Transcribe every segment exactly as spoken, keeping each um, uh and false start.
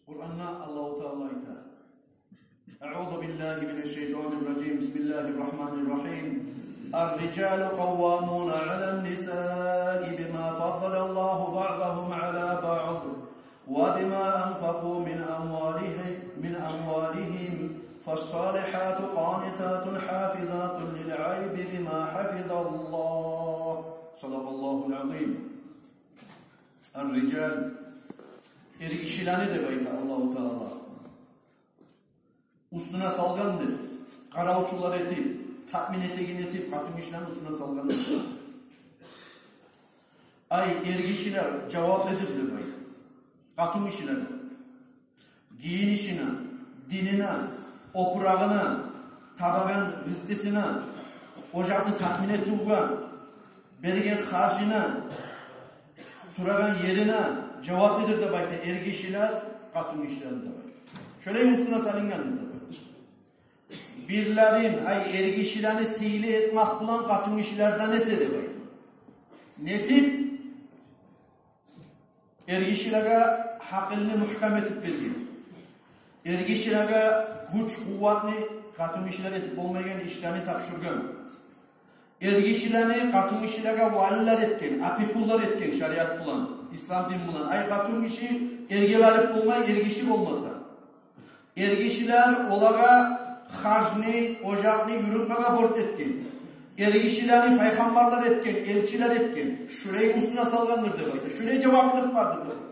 Къуранда Аллагьу Таала айта: أعوذ بالله من الشيطان الرجيم. بسم الله الرحمن الرحيم. الرجال قوامون على النساء بما فضل الله بعضهم على بعض وبما أنفقوا من أمواله-، من أموالهم. فالصالحات قانتات حافظات للغيب بما حفظ الله. صدق الله العظيم. الرجال. Эргишилени деп айта Аллагьу Таала. Уьстюне салгъандыр. Къаравчулар этип, таъмин этеген этип, къатынгишилени уьстюне салгъандыр. Ай, эргишилер жаваплыдыр деп айта къатынгишилеге. Гийинишине, динине, опурагъына, табагъан ризкъысына, ожакъны таъмин этивге, берген харжына, турагъан ерине жаваплыдыр деп айта эргишилер къатынгишилени деп айта. Шолай уьстюне салынгъандыр деп айта. Бирлерин, ай, эргишилени сыйлы этмек булан къатынгишилерден эсе деп айта. Нетип? Эргишилеге гьакъылны мугькам этип берген. Эргишилеге гюч-къуватны къатынгишилер этип болмайгъан ишлени тапшургъан. Эргишилени къатынгишилеге валилер этген, опекунлар этген шариат булан, ислам дин булан. Ай, къатынгиши эрге барып болмай, эргиши болмаса. Эргишилер олагъа харжны, ожакъны юрютмеге борч этген. Эргишилени пайхаммарлар этген, элчилер этген. Шулай уьстюне салгъандыр деп айта. Шулай жаваплылыкъ бардыр деп айта.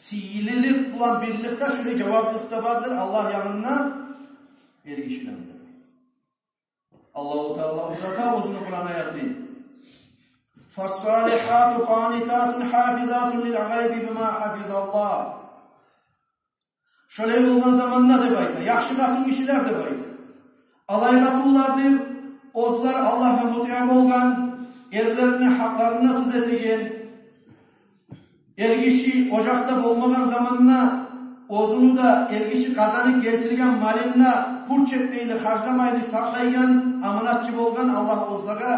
Сыйлылыкъ булан бирликде шулай жаваплылыкъ да бардыр Аллагь янында эргишилени. Аллагьу Таала узата оьзюню Къуран аятын. فالصالحات قانتات حافظات للغيب بما حفظ الله. Шолай болгъан заманда деп айта, яхшы къатынгишилер деп айта. Алай къатынлардыр, оьзлер Аллагьгъа мутиъ болгъан, эрлерине гьакъларына тюзетеген, эргиши ожакъда болмагъан заманда оьзюню де эргиши къазанып гелтирген малын да пуч этмейли, харжламайлы сакълайгъан, аманатчы болгъан Аллагь оьзлеге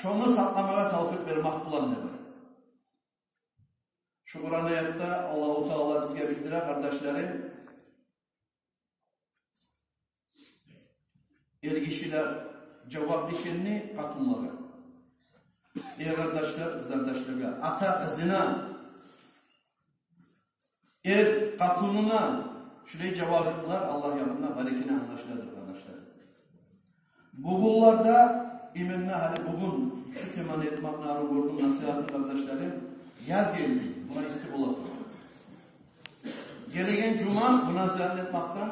шону сакъламагъа тавфикъ бермек булан деп айта. Шу Къуран аятда Аллагьу Таала бизге билдире, къардашларым, эргишилер жаваплы экенни къатынлагъа. Эй, къардашлар, къызардашлагъа, ата къызына, эр къатынына шулай жаваплылыкълар Аллагь янында бар экени англашыладыр, къардашлар. Бугюнлерде, именно гьали бугюн шу теманы этмекни арив гёрдюм, насигьатны, къардашларым, яз гелди, муна исси бола тура. Гелеген жума бу насигьатны этмекден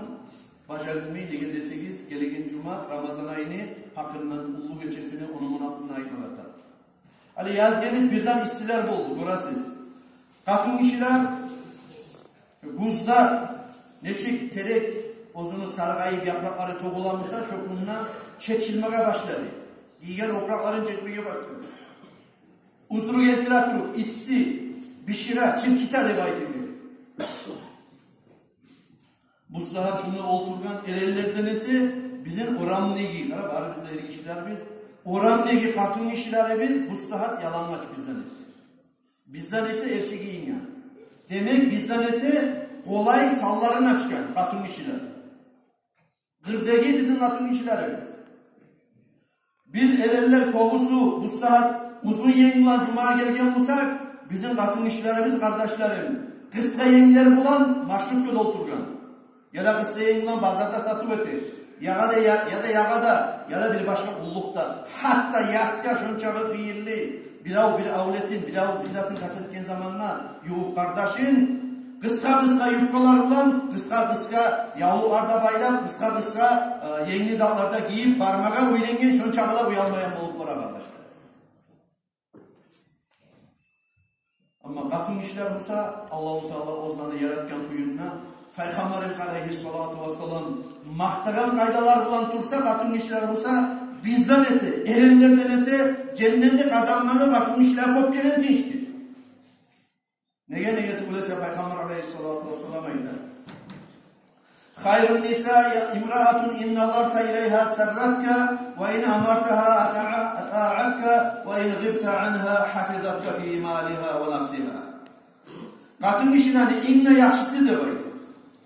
бажарылмай, неге десегиз, гелеген жума Рамазан айны гьакъындан, уллу гечесини, ону-муну гьакъындан айтмагъа тарыкъ. Гьали яз гелип, бирден иссилер болду, гёресиз. Къатынгишилер гюзде нечик терек оьзюню саргъайып, япыракълары тёгюле буса, шо гюнде чечилмеге башлады. Гийген опуракъларын чечмеге башлады. Узру гелтире туруп, исси, бишире, чирките деп айтып. Бу сагьат шунда олтургъан эренлерден эсе, бизин орамдагъы, къара, барыбыз да эргишилербиз, орамдагъы къатынгишилерибиз бу сагьат ялангач бизден эсе. Бизден эсе эрши гийинген. Демек, бизден эсе къолай санларын ачгъан къатынгишилер. Къырдагъы бизин къатынгишилерибиз. Биз, эренлер кёбюсю, бу сагьат узун енг булан жумагъа гелген бусакъ, бизин къатынгишилерибиз, къардашларым, къысгъа енглер булан маршруткада олтургъан. Яда къысгъа енг булан базарда сатыв эте. Яда, я-, яда, яда, яда бир башгъа къуллукъда. Гьатта ясгъа шончакъы къыйынлы. Бирев бир авлетин, бирев бир затын къаст этген заманда, ювукъ къардашын, къысгъа-къысгъа юбкалар булан, къысгъа-къысгъа явлукълар да байлап, къысгъа-къысгъа, э, енгил затлар да гийип бармагъа уьйренген, шончакъы да уялмайгъан болуп бара, къардашлар. Амма къатынгишилер буса, Аллагьу Таала оьзлени яратгъан кюйде, Пайхаммарыбыз алайгьиссалату вассалам макътагъан къайдалар булан турса, къатынгишилер буса, бизден эсе, эренлерден эсе, женнетни къазанмагъа къатынгишилер кёп геле тынчдыр. Неге, неге тюгюл эсе, Пайхаммар алайгьиссалату вассалам айта: خير النساء امرأة إن نظرت إليها سرتك، وإن أمرتها أطاع-، أطاعتك، وإن غبت عنها حفظتك في مالها ونفسها. Къатынгишилени инг де яхшысы деп айта.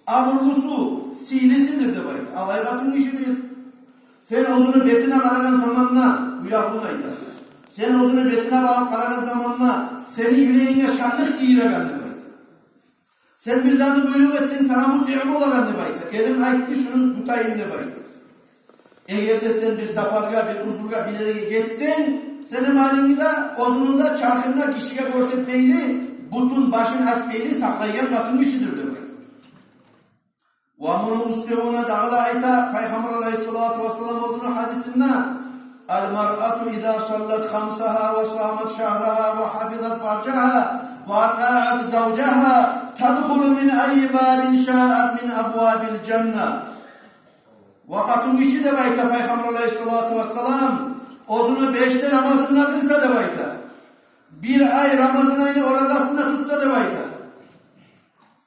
абурлусу, сыйлысыдыр деп айта. Алай къатынгишидир. Сен оьзюню бетине къарагъан заманда, уьягьлюн айта, сен оьзюню бетине багъып къарагъан заманда, сени юрегинге шатлыкъ гийиреген деп айта. Сен бир затны буйрукъ этсенг, сагъа мутиъ болагъан деп айта. Эрим айтды, шуну тутайым деп айта. Эгер де сен бир сапаргъа, бир узургъа, бир ерге гетсенг, сени малынгны да, оьзюню де, чархынгны да гишиге гёрсетмейли, бутун, башын ачмайлы сакълайгъан къатынгишидир деп айта. Ва муну уьстевюне дагъы да айта Пайхаммар алайгьиссалату вассалам оьзюню гьадисинде: المرأة إذا صلت خمسها وصامت شهرها وحفظت فرجها وأطاعت زوجها تدخل من أي باب شاءت من أبواب الجنة. Ва къатынгиши деп айта Пайхаммар алайгьиссалату вассалам, оьзюню беш де намазын да къылса деп айта, бир ай Рамазан айны оразасын да тутса деп айта,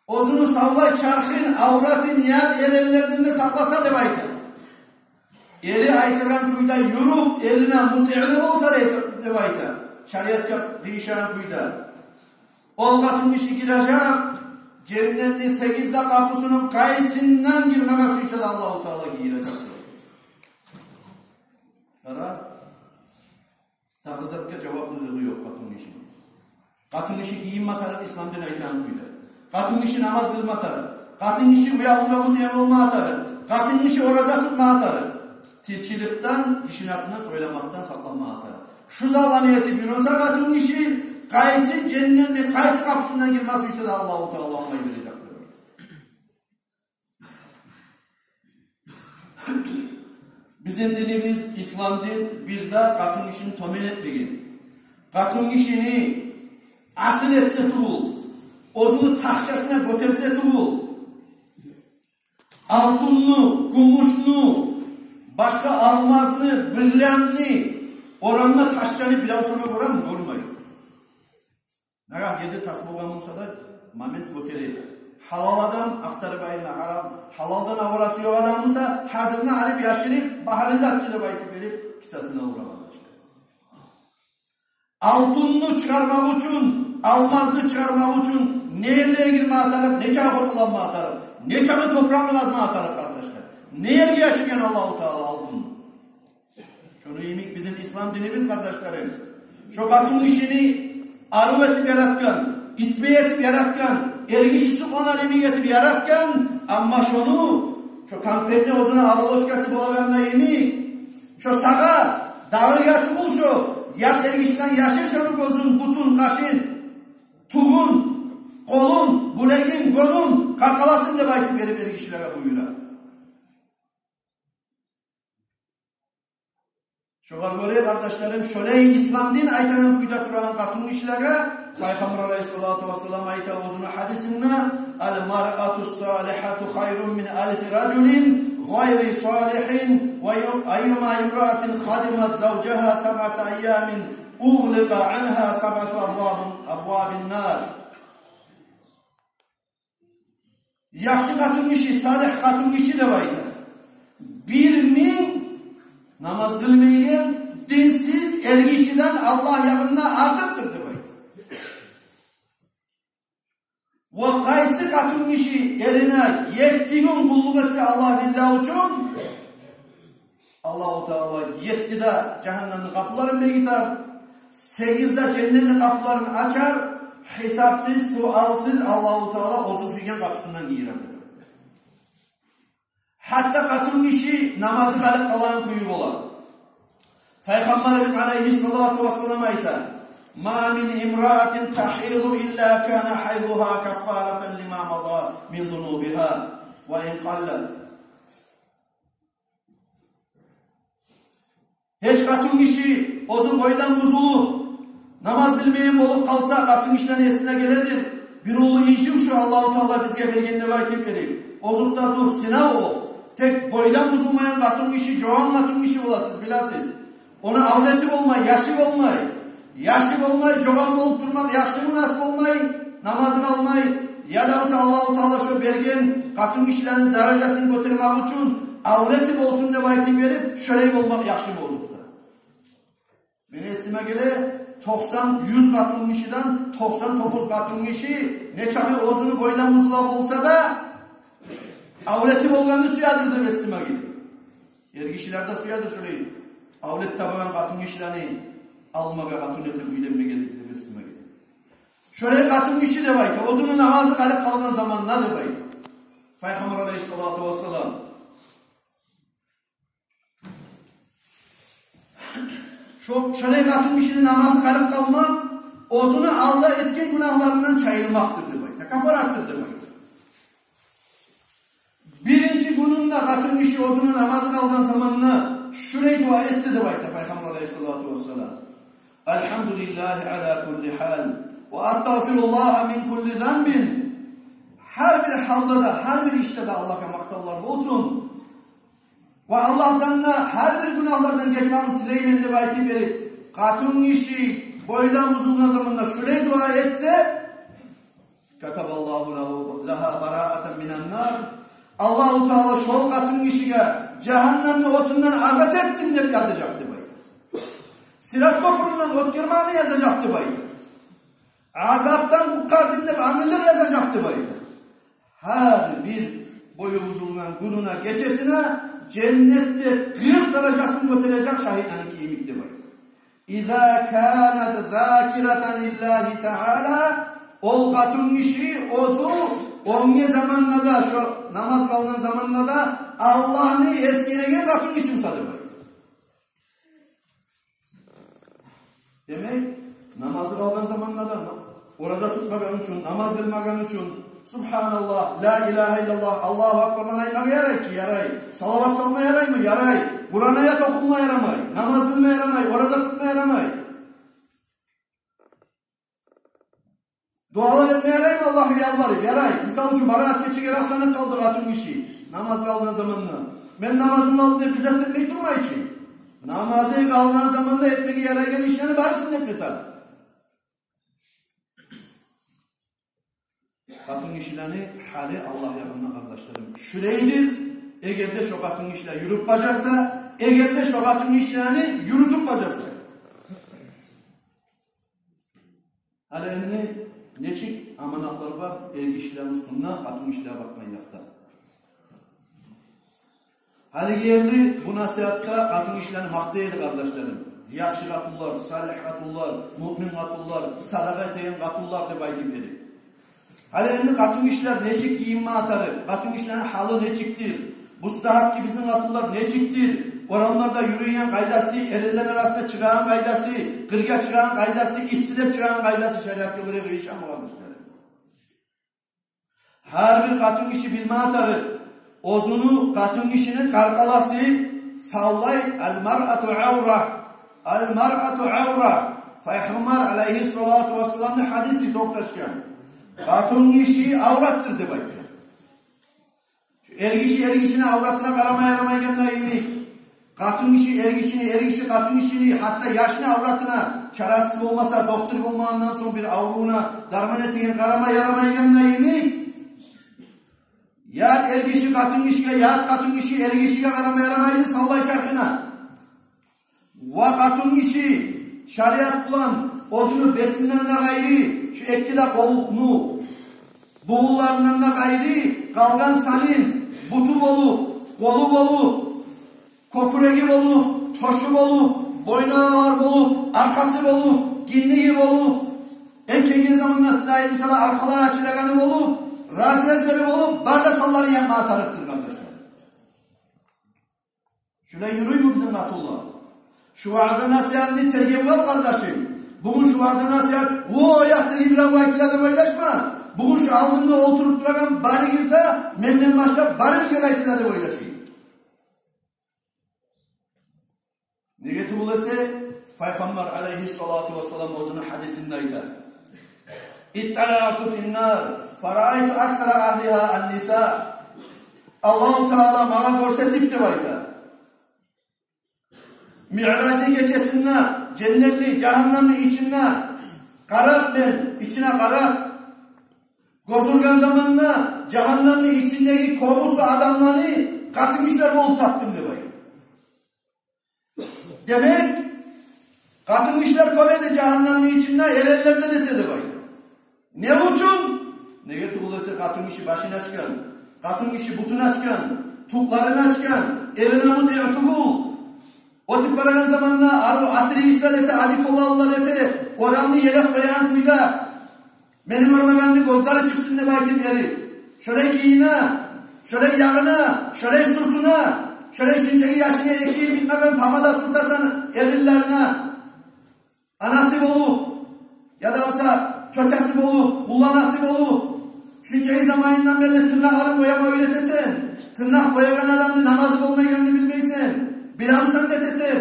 оьзюню савлай чархын, авратын ят эренлерден де сакъласа деп айта, эри айтагъан кюйде юрюп, эрине мутиъ болса деп айта, шариатгъа къыйышагъан кюйде, ол къатынгиши гирежек женнетни сегиз де къапусуну, къайсындан гирмеге сюйсе де Аллагьу Таала гийирежек. Къара, дагъы затгъа жаваплылыгъы ёкъ къатынгишини. Къатынгиши гийинме тарыкъ ислам дин айтагъан кюйде. Къатынгиши намаз къылма тарыкъ. Къатынгиши уьягьлюге мутиъ болма тарыкъ. Къатынгиши ораза тутма тарыкъ. Тилчиликден, гишини артындан сёйлемекден сакъланма тарыкъ. Шу затланы этип юрюсе къатынгиши, къайсы женнетни къайсы къапусундан гирме сюйсе де Аллагьу Таала онга бережекдир. Бизин динибиз, ислам дин, бир де къатынгишини тёбен этмеген. Къатынгишини асил этсе тюгюл, оьзюню тахчасына гётерсе тюгюл, алтынны, гюмюшню, башгъа алмазны, бриллиантны орамда ташчаны бирев сама гёреми? Гёрмей. Нагагь ерде тас болгъан буса да, момент гётере. Гьалал адам ахтарып айрыла, гьарам, гьалалдан аварасы ёкъ адам буса, гьазирине алып яшырып, багьалы затчы деп айтып берип, кисасына ура, къардашлар. Алтынны чыгъармакъ учун, алмазны чыгъармакъ учун не ерлеге гирме тарыкъ, нечакъы къотуланма тарыкъ, нечакъы топуракъны къазма тарыкъ, къардашлар. Не ерге яшыргъан Аллагьу Таала алтынны? Шону йимик бизин ислам динибиз, къардашларым, шо къатынгишини арив этип яратгъан, исбат этип яратгъан, эргишиси къонар йимик этип яратгъан, амма шону, шо конфетни оьзюню оболочкасы болагъанда йимик, шо сагъа дагъы ятып бол, шо ят эргишиден яшыр шону гёзюн, бутун, къашын, тюгюн, къолун, билегин, гёнюн, къаркъарасын деп айтып берип, эргишилеге буюра. Шогъар гёре, къардашларым, шолай ислам дин айтагъан кюйде турагъан къатынгишилеге Пайхаммар алайгьиссалату вассалам айта оьзюню гьадисинде: المرأة الصالحة خير من ألف رجل غير صالح، وأيما امرأة خدمت زوجها سبعة أيام أغلق عنها سبعة أبواب، أبواب النار. Яхшы къатынгиши, салигь къатынгиши деп айта, бир минг намаз къылмайгъан динсиз эргишиден Аллагь ягъында артыкъдыр деп айта. Ва къайсы къатынгиши эрине етти гюн къуллукъ этсе Аллагь, лиллагь учун, Аллагьу Таала етти де жагьаннемни къапуларын бегитер, сегиз де женнетни къапуларын ачар, гьисапсыз, суалсыз Аллагьу Таала оьзю сюйген къапусундан гийирер. Гьатта къатынгиши намазы къалып къалагъан кюю бола. Пайхаммарыбыз алайгьиссалату вассалам айта: ما من امرأة تحيض إلا كان حيضها كفارة لما مضى من ذنوبها وإن قل. Гьеч къатынгиши оьзю бойдан бузулуп, намаз къылмайгъан болуп къалса, къатынгишилени эсине геледир: бир уллу инжив шу Аллагьу Таала бизге берген деп айтып берип. Озокъда, дюр, сынав о. Тек бойдан бузулмайгъан къатынгиши, жогъан къатынгиши бола, сиз билесиз. Ону авлети болмай, яшы болмай. Яшы болмай, жогъан болуп турмакъ яхшымы, нас болмай, намазы къалмай, яда буса Аллагьу Таала шо берген къатынгишилени даражасын гётермек учун авлети болсун деп айтып берип, шолай болмакъ яхшымы озокъда? Мени эсиме геле, токъсан, юз къатынгишиден токъсан тогъуз къатынгиши, нечакъы оьзюню бойдан бузула болса да, Авлети болгъанны сюедир деп эсиме геле. Эргишилер де сюедир шолай авлет табагъан къатынгишилени алмагъа, къатын этип уьйленмеге деп эсиме геле. Шолай къатынгиши деп айта, оьзюню намазы къалып къалгъан заманда деп айта Пайхаммар алайгьиссалату вассалам. Шо, шолай къатынгишини намазы къалып къалмакъ оьзюню алда этген гюнагьларындан чайылмакъдыр деп айта, кафараттыр деп айта. Биринчи гюнюнде къатынгиши оьзюню намазы къалгъан заманда шулай дуа этсе деп айта Пайхаммар алайгьиссалату вассалам: «Альхамдулиллагьи аля кулли гьал, ва астагъфируллагьа мин кулли занбин». Гьар бир гьалда да, гьар бир ишде де Аллагьгъа макътавлар болсун. Ва Аллагьдан да гьар бир гюнагьлардан гечмекни тилеймен деп айтып берип, къатынгиши бойлам бузулгъан заманда шулай дуа этсе, «Катабаллагьу лагьу, лагьа бараатан минан нар». Аллагьу Таала шол къатынгишиге жагьаннемни отундан азат этдим деп язажакъ деп айта. Сират кёпюрюнден оьтгермекни язажакъ деп айта. Азапдан къутгъардым деп аминлик язажакъ деп айта. Гьар бир бою бузулгъан гюнюне, гечесине женнетде къыркъ даражасын гётережек шагьитлени йимик деп айта. «Иза канат закиратан лиллагьи таала», ол къатынгиши оьзю оьнге заманда да, шо намаз къалгъан заманда да Аллагьны эсгереген къатынгиши буса деп айта. Демек, намазы къалгъан заманда да, ораза тутмагъан учун, намаз къылмагъан учун, «Субгьаналлагь, ла илагьа иллаллагь, Аллагьу акбар» айтмагъа ярай чы, ярай. Салават салма яраймы? Ярай. Къуран аят охума ярамай, намаз къылма ярамай, ораза тутма ярамай. Дуалар этме яраймы Аллагьгъа ялбарып? Ярай. Мисал учун, Бараат гечеге расланып къалды къатынгиши намаз къалгъан заманда. Мен намазым къалды деп бир зат этмей турмай чы. Намазы къалгъан заманда этмеге ярайгъан ишлени барысын да этме тарыкъ. Къатынгишилени гьалы Аллагь янында, къардашларым, шулайдыр. Эгер де шо къатынгишилер юрюп бажарса, эгер де шо къатынгишилени юрютюп бажарса. Гьали энни нечик аманатлар бар эргишилени уьстюнде къатынгишилеге бакъгъан якъда. Гьалиги ерли бу насигьатда къатынгишилени макътай эди, къардашларым. Яхшы къатынлар, салигь къатынлар, муъмин къатынлар, садагъа этеген къатынлар деп айтып эди. Гьали энни къатынгишилер нечик гийинме тарыкъ, къатынгишилени гьалы нечикдир, бу сагьатгъы бизин къатынлар нечикдир, орамларда юрюйген къайдасы, эрлени арасына чыгъагъан къайдасы, къыргъа чыгъагъан къайдасы, иссилеп чыгъагъан къайдасы шариатгъа гёре къыйышамы, къардашларым? Гьар бир къатынгиши билме тарыкъ, оьзюню, къатынгишини къаркъарасы савлай. Аль-маръату авра. Аль-маръату авра. Пайхаммар алайгьиссалату вассаламны гьадиси токъташгъан. Къатынгиши авратдыр деп айтгъан. Эргиши эргишини авратына къарама ярамайгъанда йимик, къатынгиши эргишини, эргиши къатынгишини, гьатта яшны авратына, чарасыз болмаса, доктор болмагъандан сонг бир аврувуна дарман этеген, къарама ярамайгъанда йимик, ят эргиши къатынгишиге, ят къатынгиши эргишиге къарама ярамайды савлай чархына. Ва къатынгиши шариат булан оьзюню бетинден де къайры, шу эки де къолну бувунларындан да къайры, къалгъан санын, буту болуп, къолу болуп, кёкюреги болуп, тёшю болуп, бойнуна алар болуп, аркъасы болуп, гиндиги болуп, энкейген заманда сизге айтайым, мисал, аркъалар ачылагъаны болуп, разрезлери болуп, бары да санларын япма тарыкъдыр, къардашлар. Шулай юрюймю бизин къатынлар? Шу ваъза-насигьатны тергевге ал, къардашым. Бугюн шу ваъза-насигьат о якъда биревге айтыла деп ойлашма. Бугюн шу алдымда олтуруп турагъан барыгъызгъа да, менден башлап, барыбызгъа да айтыла деп ойлашайым. Неге тюгюл эсе, Пайхаммар алайгьиссалату вассалам оьзюню гьадисинде айта: «Итталаъту фин-нар, фараайту аксара агьлигьа ан-ниса». Аллагьу Таала магъа гёрсетип деп айта. Миъражны гечесинде женнетни, жагьаннамны ичинде къарап мен, ичине къарап, гёз ургъан заманда жагьаннамны ичиндеги кёбюсю адамланы къатынгишилер болуп тапдым деп айта. Демек, къатынгишилер кёп эди жагьаннамны ичинде эренлерден эсе деп айта. Не учун? Неге тюгюл эсе, къатынгиши башын ачгъан, Къатын гиши бутун ачгъан, тюклерин ачгъан, эрине мутиъ тюгюл. Оьтюп барагъан заманда арив атырыйыслар эте, одеколонлар эте, орамны елеп къоягъан кюйде. Мени гёрмегенни гёзлери чыкъсын деп айтып эри. Шолай гийине, шолай ягъына, шолай сюртюне, шолай шунчагъы яшына эки йыл битмеген помада сюртесен эрлерине. Анасы болуп, яда буса тётеси болуп, улланасы болуп, шунчагъы заманындан берли тырнакъларын бояма уьйретесен. Тырнакъ боягъан адамны намазы болмайгъанны билмейсен. Биламысан этесен.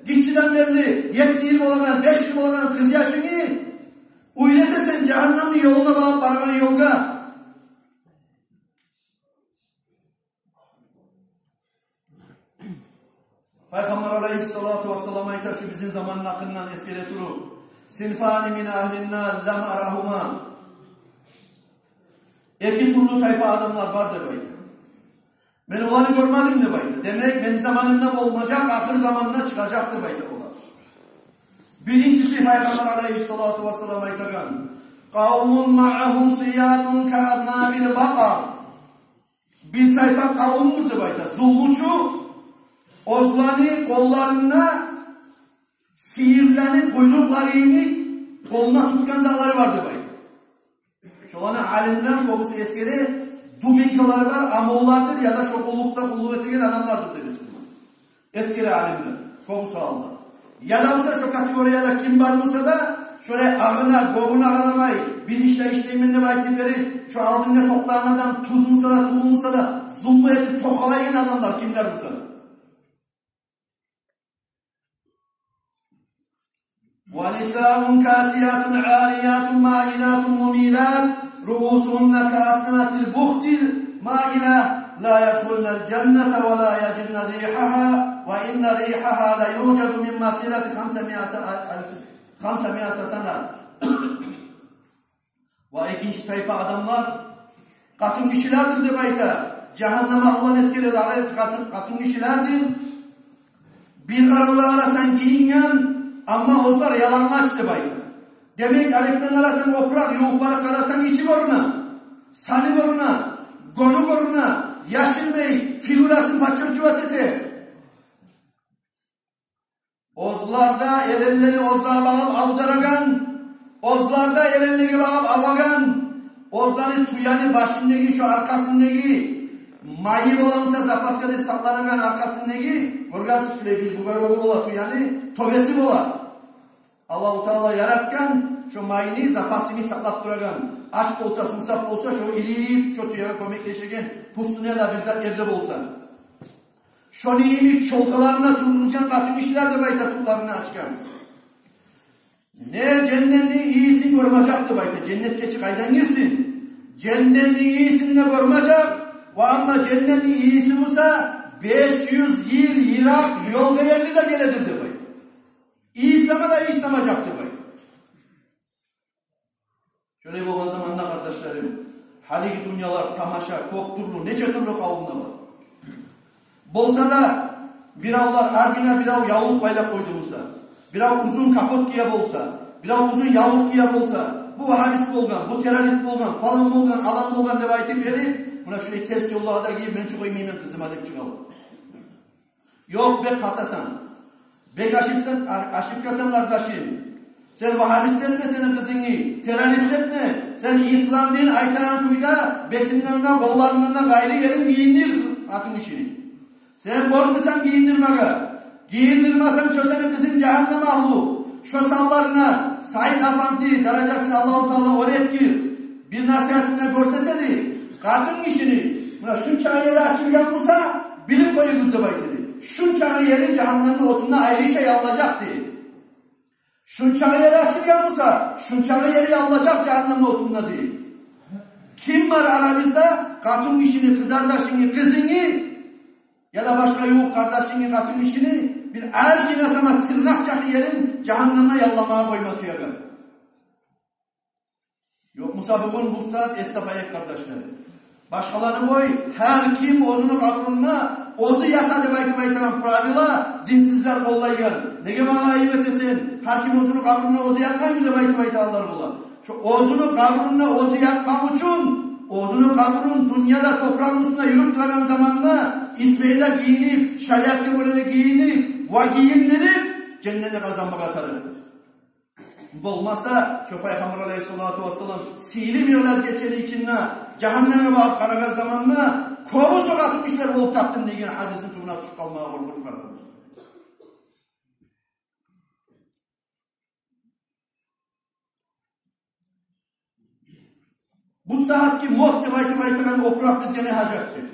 Гиччиден берли, етти йыл болагъан, беш йыл болагъан къыз яшынгны уьйретесен жагьаннемни ёлуна багъып барагъан ёлгъа. Пайхаммар алайгьиссалату вассалам айта, шу бизин заманны гьакъындан эсгере туруп: «Синфани мин агьлин нар лам арагьума». Эки тюрлю тайпа адамлар бар деп айта. Мен оланы гёрмедим деп айта. Демек, мени заманымда болмажакъ, ахыр заманда чыгъажакъ деп айта олар. Биринчиси, Пайхаммар алайгьиссалату вассалам айтагъан: «Къавмун маъагьум сиятун каазнабил бакъар». Бир тайпа къавумдур деп айта. Зулмучу, оьзлени къолларында сыйырланы къуйрукълары йимик къолуна тутгъан затлары бар деп айта. Шоланы алимлер кёбюсю эсгере, дубинкалары бар омонлардыр яда шо къуллукъда къуллукъ этеген адамлардыр деп эсгере. Эсгере алимлер кёбюсю гьалда. Яда буса шо категорияда ким бар буса да, шолай агъына, гёгюне къарамай, бир иш де ишлеймен деп айтып берип, шо алдында токътагъан адам туз буса да, тюгюл буса да, зулму этип токъалайгъан адамлар кимлер буса да. «Ва нисаун касиятун ариятун маилатун мумилат, руусугьунна каасниматил бухтил маила, ла ядхулнал жанната ва ла яжидна ригьагьа, ва инна ригьагьа ла южаду мин масирати хамса миати ал-, хамса миати сана». Ва экинчи тайпа адамлар къатын гишилердир деп айта. Жагьаннам агьлуланы эсгере дагъы къатын, къатын гишилердир. Бир къаравгъа къарасанг гийинген, амма оьзлер ялангач деп айта. Демек, арекден къарасанг опуракъ, ювукъ барып къарасанг ичи гёрюне, саны гёрюне, гёню гёрюне, яшырмай, фигурасын подчёркивать эте. Оьзлер де эренлени оьзлеге багъып авдарагъан, оьзлер де эренлеге багъып авагъан, оьзлени тюени башындагъы, шо аркъасындагъы, майы боламыса запаска деп сакъланагъан аркъасындагъы, гёргенсиз, шулай бир бугъар огъу бола тюени, тёбеси бола. Аллагьу Таала яратгъан шо майны запас йимик сакълап турагъан. Ач болса, сувсап болса, шо илип, шо тюеге кёмеклешеген, пустыняда бир зат ерде болса. Шону йимик чёлкаларына тургъузгъан къатын гишилер деп айта, тюклерин ачгъан. Не женнетни ийисин гёрмежек деп айта. Женнетге чи къайдан гирсин? Женнетни ийисин де гёрмежек. Ва амма женнетни ийиси буса, беш юз йыл йыракъ ёлгъа ерли де геледир деп айта. Ийислеме де ийислемежек деп айта. Шолай болгъан заманда, къардашларым, гьалиги дюньялар тамаша, кёп тюрлю, нече тюрлю къавумлар бар. Болса да, биревлер, азгъына бирев явлукъ байлап къойду буса, бирев узун капот гие болса, бирев узун явлукъ гие болса, бу вагьабист болгъан, бу террорист болгъан, палан болгъан, алан болгъан деп айтып берип, муна шулай терс ёллагъа да гирип, мен чы къоймайман къызыма деп чыгъалар. Ёкъ, бек хатасан. Бек ошибкасан, а-, ошибкасан, къардашым. Сен вагьабист этме сени къызынгны, террорист этме. Сен ислам дин айтагъан кюйде бетинден де, къолларындан да къайры ерин гийиндир къатын гишини. Сен борчлусан гийиндирмеге. Гийиндирмесенг, шо сени къызынг жагьаннам агьлу. Шо санларына Саид афанди, даражасын Аллагьу Таала оьр этгир, бир насигьатында гёрсете эди. Къатын гишини, муна шунчагъы ери ачылгъан буса, билип къоюгъуз деп айта эди. Шунчагъы ери жагьаннамны отунда айрыча яллажакъ дей. Шунчагъы ери ачылгъан буса, шунчагъы ери яллажакъ жагьаннамны отунда дей. Ким бар арабызда къатын гишини, къызардашынгны, къызынгны, яда башгъа ювукъ къардашынгны, къатын гишини бир азгъына сама тырнакъ чакъы ерин жагьаннамда ялламагъа къойма сюеген? Ёкъ буса, бугюн бу сагьат эс тапайыкъ, къардашлар. Башгъаланы къой, гьар ким оьзюню къабурунда оьзю ята деп айтып айтагъан правила, динсизлер къоллайгъан. Неге магъа айып этесен? Гьар ким оьзюню къабурунда оьзю ятмаймы деп айтып айтагъанлар бола. Шо оьзюню къабурунда оьзю ятмакъ учун оьзюню къабурун дюньяда топуракъны уьстюнде юрюп турагъан заманда исбайы да гийинип, шариатгъа гёре де гийинип ва гийиндирип, женнетни къазанмагъа тарыкъдыр. Болмаса, шо Пайхаммар алайгьиссалату вассалам сыйлы миъраж гечени ичинде жагьаннемге багъып къарагъан заманда, кёбюсю къатынгишилер болуп тапдым деген гьадисни тюбюне тюшюп къалмагъа къоркъуп къарагъан. Бу сагьатгъы мод деп айтып айтагъан опуракъ бизге не гьажатдыр?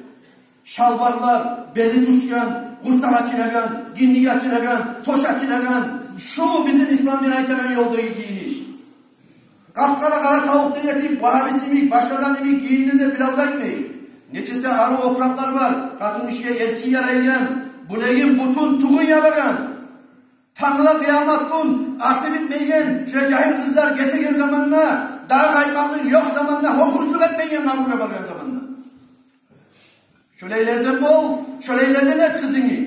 Шалбарлар, бели тюшген, къурсакъ ачылагъан, гиндик ачылагъан, тёш ачылагъан, шуму бизин ислам дин айтагъан ёлдагъы гийиниш? Къап-къара къара тавукъдай этип, вагьабист йимик, башгъа зат йимик гийиндир деп бирев де айтмай. Нечесе арив опуракълар бар, къатынгишиге эркин ярайгъан, булегин, бутун, тюгюн ябагъан. Тангала къыямат гюн арты битмейген, шо жагьил къызлар гетеген заманда, дагъы къайтмакълыкъ ёкъ заманда, гьоркъунчлукъ этмейген къабургъа баргъан заманда. Шолайлардан бол, шолайлардан эт къызынгны.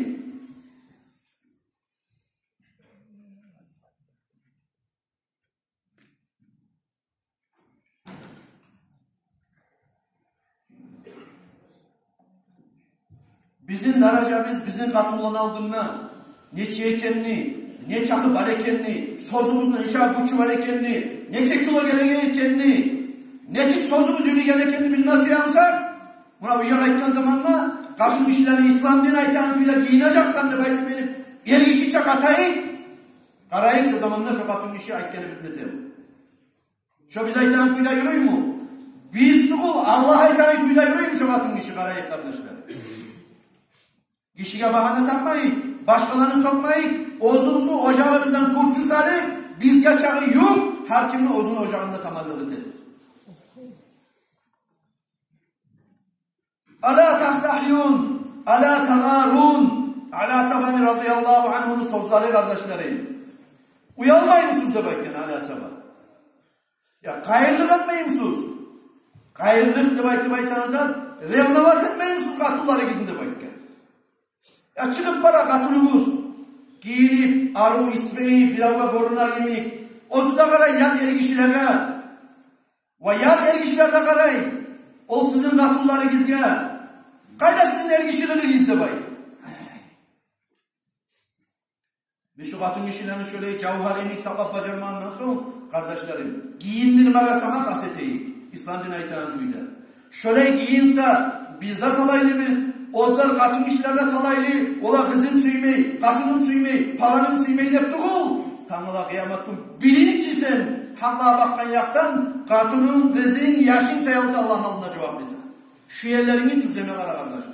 Бизин даражабыз бизин къатынланы алдында нечик экенни, нечакъы бар экенни, сёзюбюзню нечакъы гючю бар экенни, нече кило гелеген экенни, нечик сёзюбюз юрюйген экенни билме сюе бусакъ, муна бу якъ айтгъан заманда, къатынгишилени ислам дин айтагъан кюйде гийинежексен деп айтып берип, эргишиче къатайыкъ. Къарайыкъ, шо заманда шо къатынгиши айтгъаныбызны этеми? Шо биз айтагъан кюйде юрюймю? Биз тюгюл, Аллагь айтагъан кюйде юрюймю шо къатынгиши? Къарайыкъ, къардашлар. Гишиге багьана тапмайыкъ, башгъаланы сёкмейик, оьзюбюзню ожагъыбыздан кюрчю салып, бизге чакъы юк, гьар кимни оьзюню ожагъында таманлыкъ этейик. Ала тастагьюн, ала тагъарун. Али асгьабаны, радияллагьу ангьуну сёзлери, къардашларым. Уялмаймысыз деп айтгъан Али асгьаба. Я къайырлыкъ этмеймисиз? Къайырлыкъ деп айтып айтагъан зат, ревновать этмеймисиз къатынларыгъызны деп айтгъан. Я чыгъып бара къатыныгъыз, гийинип, арив, исбайы, биревге гёрюнер йимик. Оьзю де къарай ят эргишилеге. Ва ят эргишилер де къарай ол сизин къатынларыгъызгъа. Къайда сизин эргишилигигиз деп айта. Биз шу къатынгишилени шолай жавгьар йимик сакълап бажармагъандан сонг, къардашларым, гийиндирмеге сама къаст этейик ислам дин айтагъан кюйде. Шолай гийинсе, биз де талайлыбыз, оьзлер къатынгишилер де талайлы, олар къызын сюймей, къатынын сюймей, паланын сюймей деп тюгюл. Тангала къыямат гюн биринчи сен гьакълагъа бакъгъан якъдан къатынынг, къызынг, яшынг саялы Аллагьны алдында жаваплысан. Шу ерлерингни тюзлеме къара, къардаш.